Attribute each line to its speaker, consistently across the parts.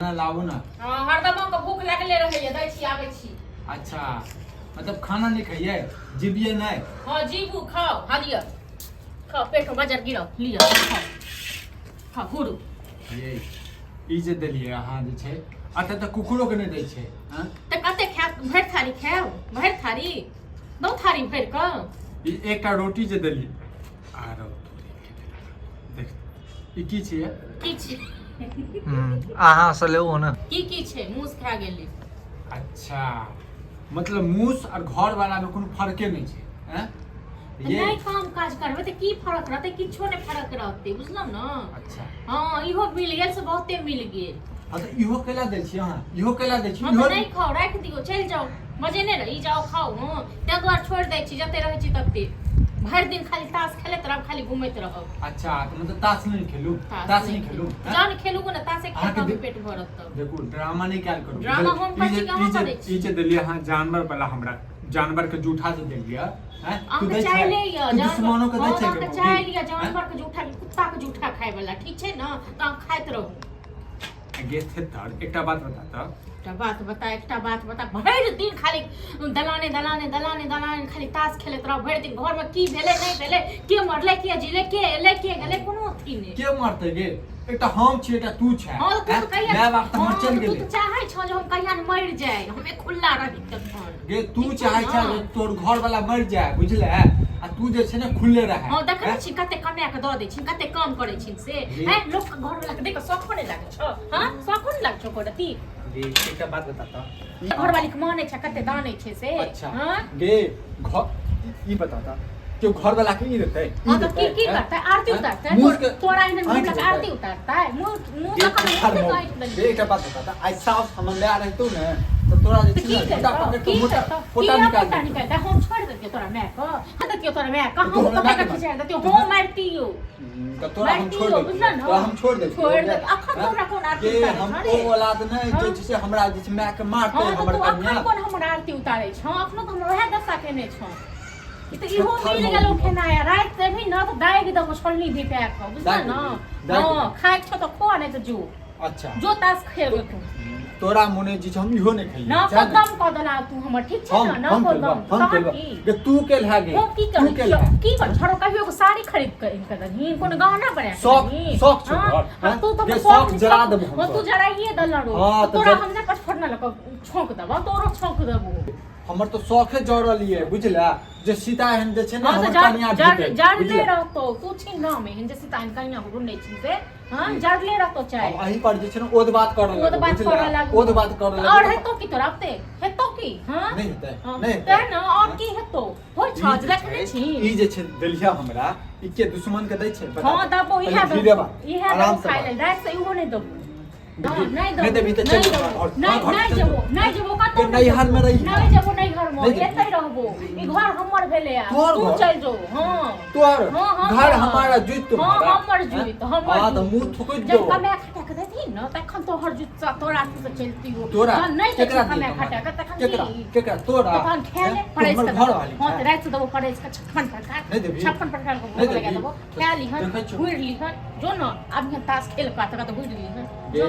Speaker 1: खाना लाबू ना।
Speaker 2: हाँ, हरदम के भूख लागले रहैया, दै छी, आबै छी।
Speaker 1: अच्छा, मतलब खाना नहीं खाइए, जीबिए नहीं?
Speaker 2: हाँ, जीबू, खाओ। हाँ, लिअ, खाओ, पेट में बजर गिरो, लिअ, खाओ, खाओ, घुरू।
Speaker 1: ये ई जे देलियै अहाँ जे छै, अतऽ तऽ कुकुरो के नहि दै छै। हाँ?
Speaker 2: तऽ कते खायब? भरि थारी खायब? भरि थारी दो, थारी भरि कऽ।
Speaker 1: ई एकटा रोटी जे देलियै, आरो देख, ई की छियै?
Speaker 2: की छी?
Speaker 3: अहाँ से लेबो ने।
Speaker 2: की की छै? मूस खा गेली।
Speaker 1: अच्छा, मतलब मूस और घर वाला में कोनो फर्के नहीं छै? हैं?
Speaker 2: तऽ
Speaker 1: ये
Speaker 2: नहि काम काज करबै तऽ की फर्क रहतै? किछो नहि फर्क रहतै, बुझलहुँ ने?
Speaker 1: अच्छा।
Speaker 2: हँ, इहो मिल गेल से बहुते मिल गेल।
Speaker 1: हाँ, तऽ इहो कैला दै छी अहाँ? इहो कैला दै छी?
Speaker 2: हँ, तऽ
Speaker 1: इहो
Speaker 2: नहि खाउ, राखि दियौ, चलि जाउ, मजे नहि रही जाउ, खाउ। हँ, ताहि दुआरे छोड़ि दै छी, जते रहै छी तते भरि दिन खाली ताश खेलैत रहब, खाली घुमैत रहब।
Speaker 1: अच्छा, तऽ मतलब ताश नहि खेलू? ताश नहि खेलू? हैं?
Speaker 2: जाउ ने, खेलू ने, ताशे खेल
Speaker 1: अहाँके
Speaker 2: कऽ
Speaker 1: दे-
Speaker 2: पेट भरत तब।
Speaker 1: देखू, ड्रामा नहि कयल करू।
Speaker 2: ड्रामा हम
Speaker 1: ई
Speaker 2: करै
Speaker 1: जे
Speaker 2: छी कि अहाँ
Speaker 1: ई जे
Speaker 2: करै छी?
Speaker 1: ई जे देलियै अहाँ जानवर वाला, हमरा जानवर के जूठा जे देलियै हैं, तू
Speaker 2: अहाँके
Speaker 1: दै छै?
Speaker 2: चाय ले यऽ
Speaker 1: तू दुश्मनो के दै छै?
Speaker 2: अहाँके
Speaker 1: के
Speaker 2: चाय
Speaker 1: मौगी?
Speaker 2: लिअ, जानवर के जूठा, कुत्ता के जूठा खाय वाला, ठीक छै ने? तऽ अहाँ खाइत रहू।
Speaker 1: गे थेथर, एकटा बात बता तऽ।
Speaker 2: एकटा बात बता, एकटा बात बता। भरि दिन खाली दलाने दलाने दलाने दलाने खाली ताश खेलैत रह भरि दिन। घरमे की भेलै, नहि भेलै, के मरलै, के जीलै, के एलै, के गेलै, कोनो अथी नहि।
Speaker 1: के मरतै गे? एकटा हम छी, एकटा तू छै।
Speaker 2: हँ, तऽ तू तऽ कहिया
Speaker 1: माय बाप तऽ हमर
Speaker 2: हँ,
Speaker 1: चलि
Speaker 2: तऽ तू
Speaker 1: गेलै।
Speaker 2: तऽ चाहै छौ जे हम कहिया ने मरि जाय, हम एक खुल्ला रही तखन।
Speaker 1: गे, तू
Speaker 2: ठीक छौ
Speaker 1: चाहै
Speaker 2: ने?
Speaker 1: छै जे तोर घर वाला मरि जाय, बुझले? आ तू जे छै ने खुले रहे।
Speaker 2: हँ, देखै
Speaker 1: हैं?
Speaker 2: छी कते कमा कऽ दऽ दै छी, कते काम करै छी से।
Speaker 1: जी।
Speaker 2: हैं, लोक के घर वाला के देख कऽ शौखो नहि लागै छौ? हँ, शौखो नहि लागै छौ एको रत्ती?
Speaker 1: गे, एकटा बात बता तऽ।
Speaker 2: घरवाली के मानै छै, कते दानै छै से।
Speaker 1: अच्छा।
Speaker 2: हँ।
Speaker 1: गे, घर ई बता तऽ, केओ घर वाला के ई देतै? ई
Speaker 2: हँ, तऽ की
Speaker 1: देतै,
Speaker 2: की
Speaker 1: हैं?
Speaker 2: करतै? आरती
Speaker 1: हैं?
Speaker 2: उतारतै?
Speaker 1: मुँह के
Speaker 2: तोरा एहन
Speaker 1: आँखि
Speaker 2: मुँह
Speaker 1: देतै?
Speaker 2: आरती उतारतै? मुँह मुँह
Speaker 1: गे,
Speaker 2: तखन
Speaker 1: थेथर
Speaker 2: मुँह
Speaker 1: मौगी।
Speaker 2: काटि
Speaker 1: गे,
Speaker 2: देलियै।
Speaker 1: एकटा बात बता तऽ, आइ साउस हमर माय रहितौ ने तऽ तोरा जे
Speaker 2: तऽ
Speaker 1: छै
Speaker 2: की
Speaker 1: ने
Speaker 2: करतौ?
Speaker 1: मोटा पकड़ि
Speaker 2: की
Speaker 1: कऽ मोटा
Speaker 2: करतौ?
Speaker 1: फोटा
Speaker 2: किया
Speaker 1: निकालि
Speaker 2: फोटा
Speaker 1: देतौ।
Speaker 2: निकालतै? हम छोड़ि देतियौ तोरा माय के? हम देतियौ तोरा माय के?
Speaker 1: तू
Speaker 2: हम
Speaker 1: हमरा
Speaker 2: पकड़ि
Speaker 1: मायके
Speaker 2: कऽ खिचा देतियौ,
Speaker 1: तू
Speaker 2: हम मारतियौ।
Speaker 1: तऽ तोरा हम छोड़ि
Speaker 2: मारतियौ,
Speaker 1: दै
Speaker 2: बुझल ने?
Speaker 1: तोरा हम छोड़ि दै
Speaker 2: छोड़ि दै। अखन तोरा कोन आरती
Speaker 1: के
Speaker 2: उतारै
Speaker 1: हम
Speaker 2: छौ
Speaker 1: ओ
Speaker 2: रे?
Speaker 1: औलाद नहि
Speaker 2: हँ?
Speaker 1: जे छै से हमरा जे छै मायके मारतै
Speaker 2: हँ, तऽ
Speaker 1: हमर
Speaker 2: तू अखन
Speaker 1: कन्या।
Speaker 2: कोन हमर आरती उतारै छौ? अखनो तऽ हमर वएह दशा केने छौ। ई तऽ इहो
Speaker 1: थेथर
Speaker 2: मिल गेलौ
Speaker 1: मौगी।
Speaker 2: खेनाइ। आ राति देबही ने तऽ दागि देबौ छोलनी धिपा कऽ, बुझल
Speaker 1: दागि
Speaker 2: ने?
Speaker 1: देबही, दागि
Speaker 2: हँ,
Speaker 1: देबही।
Speaker 2: खाइ छौ तऽ खो, नहि तऽ जो।
Speaker 1: अच्छा।
Speaker 2: जो, ताश खेलबै तू।
Speaker 1: तोरा मोने जे छै हम इहो नहि खाइए।
Speaker 2: ना
Speaker 1: जा ने।
Speaker 2: खत्म कऽ देला तू हमर, ठीक छै
Speaker 1: हम
Speaker 2: ने? ना
Speaker 1: हम
Speaker 2: खत्म
Speaker 1: खेलबा, हम
Speaker 2: तहन
Speaker 1: खेलबा।
Speaker 2: की?
Speaker 1: गे, तू केल है गे?
Speaker 2: हम की
Speaker 1: तू
Speaker 2: करै
Speaker 1: केल
Speaker 2: छियौ?
Speaker 1: है?
Speaker 2: की कर छरो? कहियो एगो साड़ी खरीद कऽ आनि कऽ देलही? कोनो गहना बना कऽ
Speaker 1: शौक
Speaker 2: देलही?
Speaker 1: शौक छौ
Speaker 2: हाँ?
Speaker 1: तोहर,
Speaker 2: आ
Speaker 1: हैं?
Speaker 2: तू तऽ
Speaker 1: गे,
Speaker 2: हमर
Speaker 1: शौक
Speaker 2: शौक
Speaker 1: जरा देबो हम
Speaker 2: हाँ, तू
Speaker 1: तोहर।
Speaker 2: जराइए देलऽ रो।
Speaker 1: हाँ,
Speaker 2: तऽ
Speaker 1: तऽ
Speaker 2: तोरा हम नहि पचफड़ना लऽ कऽ छौंक देबौ, तोरो छौंक देबो।
Speaker 1: हमर तऽ शौखे जरल ये, बुझला? जे सीता एहन जे छै ने
Speaker 2: हाँ, तऽ
Speaker 1: हमर
Speaker 2: जर
Speaker 1: कनिया
Speaker 2: जर
Speaker 1: भेटै,
Speaker 2: जरले
Speaker 1: बुझला?
Speaker 2: रहतौ। तू छी नाम एहन जे सीता एहन कनिया ढूंढै छी से। हाँ, जरले रहतो चाय।
Speaker 1: अब एही पर जे छै ने ओध बात करऽ
Speaker 2: ओध
Speaker 1: लगबो,
Speaker 2: बात
Speaker 1: बुझला?
Speaker 2: करऽ लगबो।
Speaker 1: ओध बात करऽ
Speaker 2: और
Speaker 1: लगबो।
Speaker 2: हेतो की तोरा ओते? हेतो की? हाँ,
Speaker 1: नहि हेतै?
Speaker 2: हाँ,
Speaker 1: नहि हेतै?
Speaker 2: तें ने, और की हेतो? होइ छौ
Speaker 1: ई जे
Speaker 2: देखने
Speaker 1: छै,
Speaker 2: छी।
Speaker 1: ई जे छै देलिया हमरा, ई के दुश्मन के दै छै? बता
Speaker 2: हाँ,
Speaker 1: दे।
Speaker 2: दबो
Speaker 1: पहिले
Speaker 2: इहे
Speaker 1: धीरे
Speaker 2: दबो,
Speaker 1: बात,
Speaker 2: इहे
Speaker 1: आराम
Speaker 2: दबो
Speaker 1: से
Speaker 2: खाय
Speaker 1: बात।
Speaker 2: लेल। राति से इहो नहि दबो। हाँ, नहि
Speaker 1: नहि
Speaker 2: दबो।
Speaker 1: देबही तऽ
Speaker 2: नहि
Speaker 1: चलि
Speaker 2: दबो।
Speaker 1: जेबो घर,
Speaker 2: नहि
Speaker 1: घर
Speaker 2: नहि
Speaker 1: चलि
Speaker 2: जेबो,
Speaker 1: जेबो।
Speaker 2: नहि जेबो कतौ।
Speaker 1: के
Speaker 2: नहि
Speaker 1: नैहर में
Speaker 2: जेबो।
Speaker 1: रही।
Speaker 2: नहि जेबो नैहर में,
Speaker 1: नहि जेबही?
Speaker 2: एतै रहबो। ई घर हमर भेलै आ
Speaker 1: तोहर
Speaker 2: तू
Speaker 1: घर?
Speaker 2: चलि जो। हाँ।
Speaker 1: तोहर
Speaker 2: हाँ, हाँ,
Speaker 1: घर
Speaker 2: हाँ।
Speaker 1: हमारा, जुइत
Speaker 2: हाँ,
Speaker 1: तुम्हारा।
Speaker 2: हमर
Speaker 1: हैं?
Speaker 2: जुइत, हमर
Speaker 1: हाँ, तऽ
Speaker 2: जुइत।
Speaker 1: मुँह थुकि
Speaker 2: जब
Speaker 1: दो।
Speaker 2: कमाए खटा के देथिन ने तखन तोहर जुत तोरा अथी से चलती हो।
Speaker 1: तोरा
Speaker 2: जहन नहि दै
Speaker 1: केकरा
Speaker 2: छै
Speaker 1: दियै
Speaker 2: कमाए खटा के तखन
Speaker 1: केकरा
Speaker 2: की?
Speaker 1: केकरा तोरा?
Speaker 2: तखन खाए ले
Speaker 1: हैं? तू
Speaker 2: परसि
Speaker 1: हमर
Speaker 2: के
Speaker 1: घर
Speaker 2: देबो।
Speaker 1: वाली
Speaker 2: हाँ, तऽ
Speaker 1: छै।
Speaker 2: राति से देबो परसि के 56 प्रकार।
Speaker 1: नहि देबही?
Speaker 2: 56 प्रकार के
Speaker 1: नहि
Speaker 2: भोग लगा
Speaker 1: देबही?
Speaker 2: देबो, खाए लिहन,
Speaker 1: देखै छियौ।
Speaker 2: घुरि लिहन। जो न, आब यहाँ ताश खेल कऽ तकर बाद घुरि लिहन।
Speaker 1: गे,
Speaker 2: जो।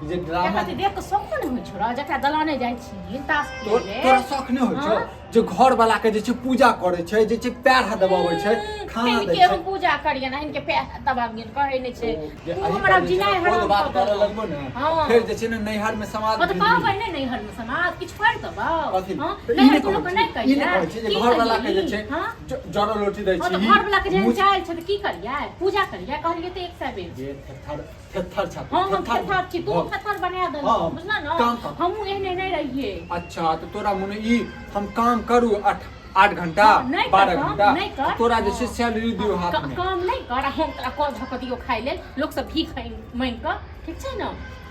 Speaker 1: ई जे ड्रामा
Speaker 2: एकरा तऽ देख कऽ शौको नहि होइ छौ रे, जकरा दलाने जाइ छी ताश
Speaker 1: तोर
Speaker 2: खेले।
Speaker 1: तोरा शौक नहि होइ छौ
Speaker 2: हाँ?
Speaker 1: जे घर वाला के जे छै पूजा करै छै, जे छै पैर हाथ दबाबै छै, खाना दै
Speaker 2: हिनके
Speaker 1: छै?
Speaker 2: हम पूजा करियन, हिनके पैर हाथ दबाबियन कहै नहि छै।
Speaker 1: ओ, जे
Speaker 2: तू
Speaker 1: एहि
Speaker 2: हमरा
Speaker 1: पर जे छै
Speaker 2: जिनाइ
Speaker 1: ने
Speaker 2: हराम
Speaker 1: ओध बात
Speaker 2: कऽ
Speaker 1: करऽ
Speaker 2: देलहो।
Speaker 1: लगबो ने,
Speaker 2: हाँ।
Speaker 1: फेर जे छै ने नैहर में समाज
Speaker 2: हाँ, तऽ
Speaker 1: भेजबी।
Speaker 2: कहबै नहि नैहर में समाज किछु छोड़ि देबौ?
Speaker 1: कथी?
Speaker 2: हाँ,
Speaker 1: तऽ ई
Speaker 2: नैहर
Speaker 1: नहि
Speaker 2: के लोक
Speaker 1: कहै
Speaker 2: नहि
Speaker 1: छी, ई नहि
Speaker 2: कहियै?
Speaker 1: कहै छी जे
Speaker 2: की
Speaker 1: घर वाला के जे
Speaker 2: कहियै?
Speaker 1: छै
Speaker 2: हाँ?
Speaker 1: जरल रोटी दै
Speaker 2: हाँ,
Speaker 1: छी।
Speaker 2: तऽ घर वाला के जेहन
Speaker 1: मुँह-
Speaker 2: चालि छै तऽ की करियै? पूजा करियै? कहलियै तऽ 100 बेर।
Speaker 1: जे थेथर थेथर छा
Speaker 2: हाँ, हम थेथर छी, तू
Speaker 1: हाँ।
Speaker 2: थेथर बना देलहो,
Speaker 1: हाँ,
Speaker 2: बुझल ने?
Speaker 1: काम कर।
Speaker 2: हमहूँ एहने नहि रहियै।
Speaker 1: अच्छा, तऽ तोरा मोने ई हम काम करू 8 8 घंटा,
Speaker 2: हाँ, नहि कर
Speaker 1: 12
Speaker 2: काम,
Speaker 1: घंटा,
Speaker 2: नहि कर।
Speaker 1: तोरा जे छै
Speaker 2: हाँ।
Speaker 1: सैलरी दियौ हाथ में।
Speaker 2: काम नहि कर आ हम तोरा कऽ धऽ कऽ दियौ खाय लेल, लोक सब भीख मांगि कऽ, ठीक छै ने?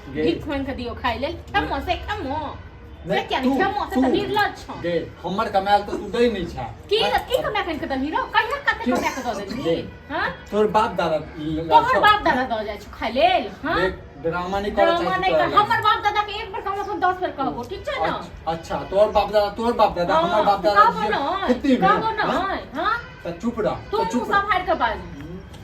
Speaker 1: गे।
Speaker 2: भीख मांगि कऽ दियौ खाय लेल। खेमो से खेमो से
Speaker 1: नहि,
Speaker 2: किया नहि
Speaker 1: तू-
Speaker 2: खेमो से? तऽ
Speaker 1: तू-
Speaker 2: निर्लज छौ।
Speaker 1: गे, हमर कमायल तऽ तू दै नहि छै।
Speaker 2: की की कमा कऽ आनि कऽ देलही रौ? कहिया कते कमा कऽ दऽ देलही?
Speaker 1: गे।
Speaker 2: हाँ?
Speaker 1: तोर बाप दादा
Speaker 2: तोहर बाप दादा दऽ जाइ छौ खाय लेल? हाँ?
Speaker 1: देख, ड्रामा नहीं करऽ
Speaker 2: ड्रामा
Speaker 1: चाहै
Speaker 2: नहि
Speaker 1: छी
Speaker 2: कर।
Speaker 1: तोरा।
Speaker 2: हमर बाप दादा के एक बेर कहबो, हम 10 बेर कहबो, ठीक छै ने?
Speaker 1: अच्छा, तोहर बाप दादा, तोहर बाप दादा,
Speaker 2: हाँ,
Speaker 1: हमर बाप
Speaker 2: तऽ
Speaker 1: दादा
Speaker 2: कहबो
Speaker 1: जे
Speaker 2: नहि,
Speaker 1: खेती भेल,
Speaker 2: कहबो
Speaker 1: हाँ?
Speaker 2: नहि, हाँ?
Speaker 1: तऽ चुप रह।
Speaker 2: तू
Speaker 1: तऽ
Speaker 2: मुँह
Speaker 1: चुप रह।
Speaker 2: सम्हारि कऽ बाज।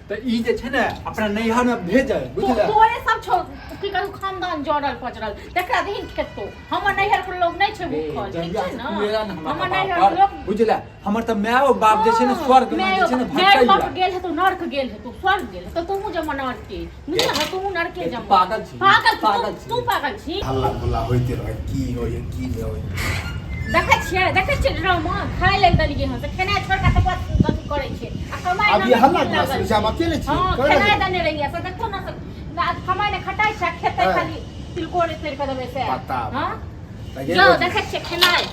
Speaker 1: तऽ तऽ ई जे छै ने अपना नैहर मे भेजै बुझले।
Speaker 2: तोरे सब छौ की कहू खानदान जड़ल पचरल, तकरा दहीन खेतो। हमर नैहर के लोग नहि छै भूखल, ठीक
Speaker 1: जहिया
Speaker 2: छै
Speaker 1: से
Speaker 2: ने?
Speaker 1: तू एला ने हमरा
Speaker 2: हमर
Speaker 1: कपार
Speaker 2: नैहर
Speaker 1: पर,
Speaker 2: के लोग
Speaker 1: बुझले, हमर तऽ मायो बाप जे छै ने स्वर्ग मे जे छै ने
Speaker 2: माय बाप
Speaker 1: भटकैया।
Speaker 2: गेल हेतौ, नर्क गेल हेतौ, स्वर्ग गेल हेतौ, तोहूँ जमा नर्के, बुझल ने? तोहूँ नर्के
Speaker 1: तू
Speaker 2: जमा।
Speaker 1: पागल छी,
Speaker 2: पागल छी,
Speaker 1: पागल छी।
Speaker 2: तू पागल छी।
Speaker 4: हल्ला गुल्ला होइते रहै, की होइए की नहि होइए।
Speaker 2: देखै छियै, देखै छियै ड्रामा। खाय लेल देलियै हन तऽ खेनाइ छोड़ि कऽ तऽ बस अथी करै छियै आ कमाइ
Speaker 4: आब ई
Speaker 2: नामे
Speaker 4: हल्ला
Speaker 2: की
Speaker 4: गुल्ला
Speaker 2: लागल
Speaker 4: सुनै छी, हम अकेले छी।
Speaker 2: हँ,
Speaker 4: कोना
Speaker 2: खेनाइ
Speaker 4: जेबै?
Speaker 2: देने रहियै से देखो ने, से कमाइ नहि खटाइ छै आ खेतै
Speaker 4: हँ।
Speaker 2: खाली तिलकोरे तोड़ि कऽ देबै से।
Speaker 4: बताब।
Speaker 2: हँ
Speaker 4: तऽ ये
Speaker 2: जो
Speaker 4: भौजी,
Speaker 2: देखै छियै खेनाइ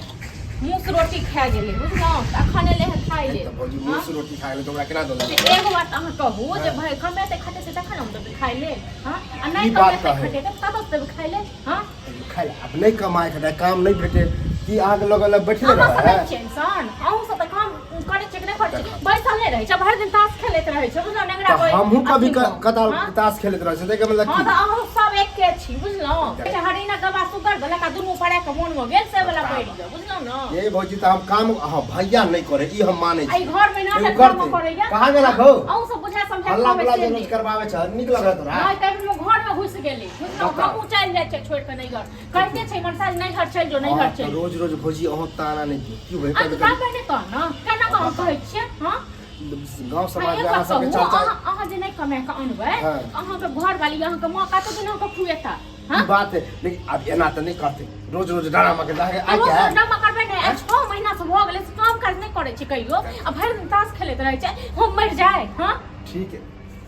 Speaker 2: मुँह रोटी खा गेलै, बुझलहुँ? तऽ अखन एलै हन खाय लेल।
Speaker 4: तऽ भौजी
Speaker 2: हँ?
Speaker 4: मुँह से रोटी खा गेलै तऽ ओकरा केना दऽ
Speaker 2: से
Speaker 4: देबै?
Speaker 2: एगो बात अहाँ कहू जे भाय कमेतै खटेतै तखन हम देबै खाय लेल, हँ? आ नहि
Speaker 4: ई बात
Speaker 2: कमेतै
Speaker 4: तऽ है।
Speaker 2: खटेतै तऽ कतऽ देबै खाय लेल, हँ?
Speaker 4: खाय ला। आब नहि कमाइ खटाइ काम नहि भेटे की अहाँके लगल बैठले
Speaker 2: अहाँ सब
Speaker 4: रहै?
Speaker 2: नहि छियै इंसान? अहूँ सब तऽ काम करै छियै कि नहि करै छियै? बैसल नहि रहै छै, भरि दिन ताश खेलैत रहै छै, बुझलहुँ? नेंगरा
Speaker 4: तऽ
Speaker 2: कोइ
Speaker 4: हमहूँ कभी
Speaker 2: अथी मे।
Speaker 4: कताल
Speaker 2: हँ?
Speaker 4: ताश खेलैत रहै छी, ताहिके मतलब
Speaker 2: हँ
Speaker 4: की?
Speaker 2: तऽ अहूँ सब एके छी, बुझलहुँ? एकटा हरिना गवा सुगर देलक आ दुनू पराय के मोन मे गेल से वाला पड़ि गेल, बुझलहुँ ने?
Speaker 4: ये भौजी, तऽ हम काम हँ भैया नहि करे ई हम मानै
Speaker 2: आ ई
Speaker 4: छी।
Speaker 2: घर मे नाटक
Speaker 4: एगो
Speaker 2: ड्रामा
Speaker 4: करतै।
Speaker 2: करैया।
Speaker 4: कहाँ गेला गौ?
Speaker 2: अहूँ सब बुझा समझा
Speaker 4: हल्ला
Speaker 2: कहबै
Speaker 4: गुल्ला
Speaker 2: से
Speaker 4: जे रोज
Speaker 2: नहि।
Speaker 4: करबाबै छ, नीक लगत तोरा?
Speaker 2: नहि, तब हम घर मे घुसि गेली, बुझलहुँ?
Speaker 4: बताउ।
Speaker 2: हमहूँ चलि जाइ छियै छोड़ि कऽ नैहर। कहिते छै मनसा जे नैहर चलि जो, नैहर
Speaker 4: हँ, तऽ
Speaker 2: चलि जो।
Speaker 4: रोज रोज भौजी अहूँ ताना नहि दियौ, की होइ
Speaker 2: आ
Speaker 4: कभी
Speaker 2: तऽ
Speaker 4: कभी
Speaker 2: नहि तऽ ने केना कऽ हम कहै छियै, हँ?
Speaker 4: गाँव समाज
Speaker 2: एक
Speaker 4: मे अहाँ
Speaker 2: बात
Speaker 4: सबके
Speaker 2: कहू,
Speaker 4: चर्चा
Speaker 2: अहाँ जे नहि कमा कऽ अनबै,
Speaker 4: हँ।
Speaker 2: अहाँके घरवाली, अहाँके माँ कते दिन अहाँके खुएता?
Speaker 4: ई बात है, लेकिन आब एना तऽ नहि करतै रोज रोज ड्रामा के जाके आइ
Speaker 2: रोज
Speaker 4: के
Speaker 2: ड्रामा करबै नहि। आइ 6 महीना से भऽ गेलै से काम काज नहि करै छै कहियो आ भरि दिन ताश खेलैत रहै छै। हम मरि जाय, हँ?
Speaker 4: ठीक है,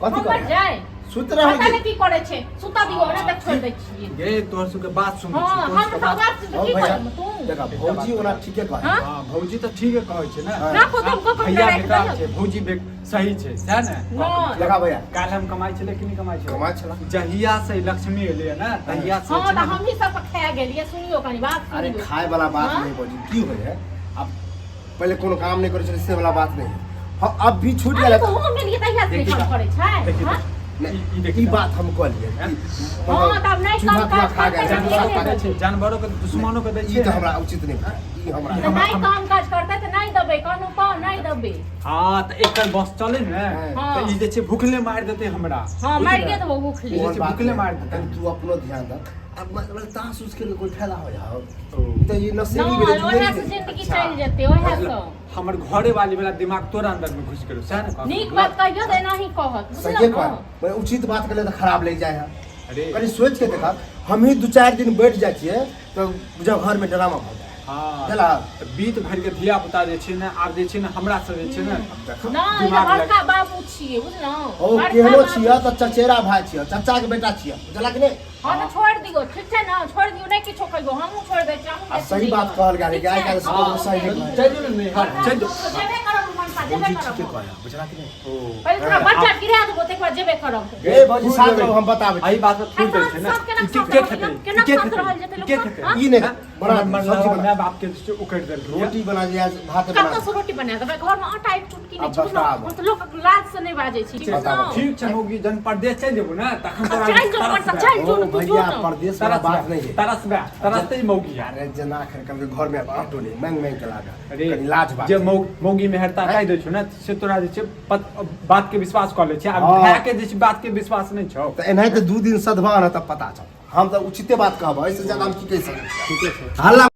Speaker 4: कथी
Speaker 2: हम मरि
Speaker 4: करै
Speaker 2: जाय।
Speaker 4: सुति रहल
Speaker 2: पता
Speaker 4: छी।
Speaker 2: नहि की करै छै। सुता दियौ ने तऽ छोड़ि दै छियै।
Speaker 1: गे, तोहर सबके बात सुनै
Speaker 2: हँ
Speaker 1: छी, तोहर
Speaker 2: हम
Speaker 1: सबके
Speaker 2: तऽ
Speaker 1: बात
Speaker 2: बात सुनि
Speaker 4: हँ
Speaker 2: की
Speaker 4: भैया,
Speaker 2: करब तू?
Speaker 4: देखा भौजी ओना ठीके कहै।
Speaker 2: हँ?
Speaker 1: हँ, भौजी तऽ ठीके कहै छै ने।
Speaker 4: हँ।
Speaker 2: राखो तऽ हम कऽ कऽ
Speaker 1: भैया
Speaker 2: राखि
Speaker 1: बेकार
Speaker 2: देलक।
Speaker 1: छै, भौजी बे सही छै, सएह ने?
Speaker 2: नहि।
Speaker 4: देखा भैया,
Speaker 1: काल्हि हम कमाइ छलै कि नहि कमाइ छलै?
Speaker 4: कमाइ छला।
Speaker 1: जहिया से ई लक्ष्मी एलै ने तहिया से
Speaker 2: हँ
Speaker 1: छै
Speaker 2: तऽ
Speaker 1: ने।
Speaker 2: हमही सब खाए गेलियै। सुनियौ कनी बात
Speaker 4: अरे
Speaker 2: सुनियौ।
Speaker 4: खाय वाला बात
Speaker 2: हँ?
Speaker 4: नहीं भौजी, की होइ है अब पहिले कोनो काम नहि करै छलै से वाला बात नहीं है। हाँ, अब भी छूट
Speaker 2: अरे
Speaker 4: गेल।
Speaker 2: तऽ हम गेलियै तहिया से
Speaker 1: देखी
Speaker 2: काम
Speaker 1: तऽ।
Speaker 2: करै छै,
Speaker 1: देखी
Speaker 2: हँ?
Speaker 1: तऽ।
Speaker 4: नहि,
Speaker 1: ई देखी
Speaker 4: ई
Speaker 1: तऽ।
Speaker 4: बात हम कहलियै
Speaker 1: हैं?
Speaker 4: कि
Speaker 2: हँ, तऽ आब नहि
Speaker 4: चूल्हा
Speaker 2: काम
Speaker 4: तूल्हा
Speaker 2: काज
Speaker 4: खा गेल,
Speaker 2: करतै तऽ
Speaker 4: जानवर
Speaker 2: के
Speaker 4: खा
Speaker 1: दै छै, जानवरो के दुश्मनो के दै
Speaker 4: ई
Speaker 1: छै।
Speaker 4: तऽ हमरा उचित नहि बुझायल, ई हमरा
Speaker 2: तऽ नहि काम काज करतै तऽ नहि देबै, कहलहुँ तऽ नहि देबै।
Speaker 1: हँ, तऽ एकर बस चले ने
Speaker 4: हँ।
Speaker 1: तऽ ई जे छै भुखले मारि देतै हमरा।
Speaker 2: हँ, मारिए
Speaker 1: बुझले?
Speaker 2: देबौ भुखले।
Speaker 1: ई जे
Speaker 4: ओहन
Speaker 1: छै
Speaker 4: बात
Speaker 1: भुखले
Speaker 4: नहि।
Speaker 1: मारि देतै।
Speaker 4: कनि तू अपनो ध्यान दह। आब मतलब ताश उस खेल के कोई फायदा हो जाओ
Speaker 1: ओ।
Speaker 4: तऽ ई नशेड़ी
Speaker 2: नहि
Speaker 4: भेलै,
Speaker 2: ओएह
Speaker 4: जुएरी
Speaker 2: से
Speaker 4: भेलै।
Speaker 2: जिंदगी
Speaker 1: अच्छा।
Speaker 2: चलि जेतै ओएह से।
Speaker 1: मतलब हमर घरे वाली वाला दिमाग तोरा अंदर में घुसि गेलो, सएह ने कहलहुँ?
Speaker 2: नीक बात कहियो तऽ एनाही कहत,
Speaker 4: सहिए
Speaker 2: बुझलहुँ
Speaker 4: कह
Speaker 2: ने?
Speaker 4: मतलब उचित बात के तऽ खराब लागि जाइ है।
Speaker 1: अरे
Speaker 4: कनि सोचि के देखा, हमही 2-4 दिन बैठ जाइ छियै तऽ बुझाउ घर में ड्रामा भऽ जाइ।
Speaker 1: हँ
Speaker 4: बुझला?
Speaker 1: तऽ बीत भरि के धिया पुता जे छै ने आब जे छै ने हमरा से जे छै ने
Speaker 4: देखा।
Speaker 2: नहि, ई तऽ
Speaker 1: दिमाग
Speaker 2: बड़का बाबू छियै, बुझलहुँ?
Speaker 4: ओ
Speaker 2: बड़का
Speaker 4: केहनो
Speaker 2: बाबू
Speaker 4: छियै तऽ चचेरा भाय छियै, चचा के बेटा छियै, बुझला कि नहि?
Speaker 2: हँ तऽ छोड़ि दियौ, ठीक छै ने? छोड़ि दियौ, नहि किछो कहियौ, हमहूँ छोड़ि दै छियै, हमहूँ
Speaker 4: आ
Speaker 2: जाइ छी
Speaker 4: सही बात
Speaker 2: नैहर।
Speaker 4: कहल गेल
Speaker 2: ठीक
Speaker 4: कि आइ
Speaker 2: छै?
Speaker 4: काल्हि
Speaker 2: हँ,
Speaker 4: समाज सही नहि कहै।
Speaker 1: चलि जो ने नैहर, चलि जो।
Speaker 2: जेबे करब मनसा, जेबे
Speaker 4: भौजी
Speaker 2: करब
Speaker 4: ठीके
Speaker 2: हम।
Speaker 4: कहै, बुझला कि नहि?
Speaker 1: ओ
Speaker 2: पहिले तोरा बच्चा गिरा देबो, तकर बाद जेबे करब।
Speaker 4: ए भौजी साथ रहू, हम बताबै
Speaker 1: एहि
Speaker 4: छी।
Speaker 1: बात पर थूक दै छै ने।
Speaker 2: सब केना
Speaker 1: ई
Speaker 2: साथ
Speaker 1: के
Speaker 2: रहल
Speaker 1: खेतै?
Speaker 2: केना
Speaker 1: के
Speaker 2: साथ
Speaker 1: खेतै?
Speaker 2: रहल जेतै लोक
Speaker 1: के
Speaker 2: सब?
Speaker 1: खेतै?
Speaker 2: हँ?
Speaker 4: ई नहि
Speaker 1: हँ?
Speaker 4: बना दे,
Speaker 1: हमर
Speaker 4: सब्जी बना।
Speaker 1: माय बाप के जे छै उकड़ि देलकै।
Speaker 4: रोटी बना दिया, भात बना
Speaker 2: कतऽ से रोटी बना देबै? घर में आटा एक चुटकी नहि
Speaker 4: आब
Speaker 2: छै, बुझलहुँ?
Speaker 4: बताब।
Speaker 2: हम तऽ लोकक लाज से नहि बाजै छी,
Speaker 4: बताब।
Speaker 2: बुझलहुँ?
Speaker 1: ठीक छै मौगी, जहन परदेश चलि जेबो ने तखन तोरा
Speaker 2: चलि जो,
Speaker 1: तरस
Speaker 2: मनसा,
Speaker 1: बे।
Speaker 2: चलि जो
Speaker 4: ओ
Speaker 2: ने, तू जो
Speaker 4: भैया
Speaker 2: ने।
Speaker 4: परदेश वाला
Speaker 1: तरस
Speaker 4: बात
Speaker 1: बे,
Speaker 4: नहीं है।
Speaker 1: तरस बे, तरसते मौगी है।
Speaker 4: अरे जेना अखन कहलकै घर में आब आटो नहि मांगि मांगि के लागा,
Speaker 1: अरे
Speaker 4: कनि लाज बात
Speaker 1: जे
Speaker 4: छै।
Speaker 1: मौगी मेहरता कहि दै छौ ने से तोरा जे छै बात के विश्वास कऽ लै छै आब।
Speaker 4: हँ।
Speaker 1: भाय के जे छै बात के विश्वास नहि छौ।
Speaker 4: तऽ एनाहिते 2 दिन सधवा न तब पता चल। हम तऽ उचिते बात कहब, एहिसँ ज्यादा हम की कहि सकै छी?
Speaker 1: ठीके छै।
Speaker 4: हल्ला।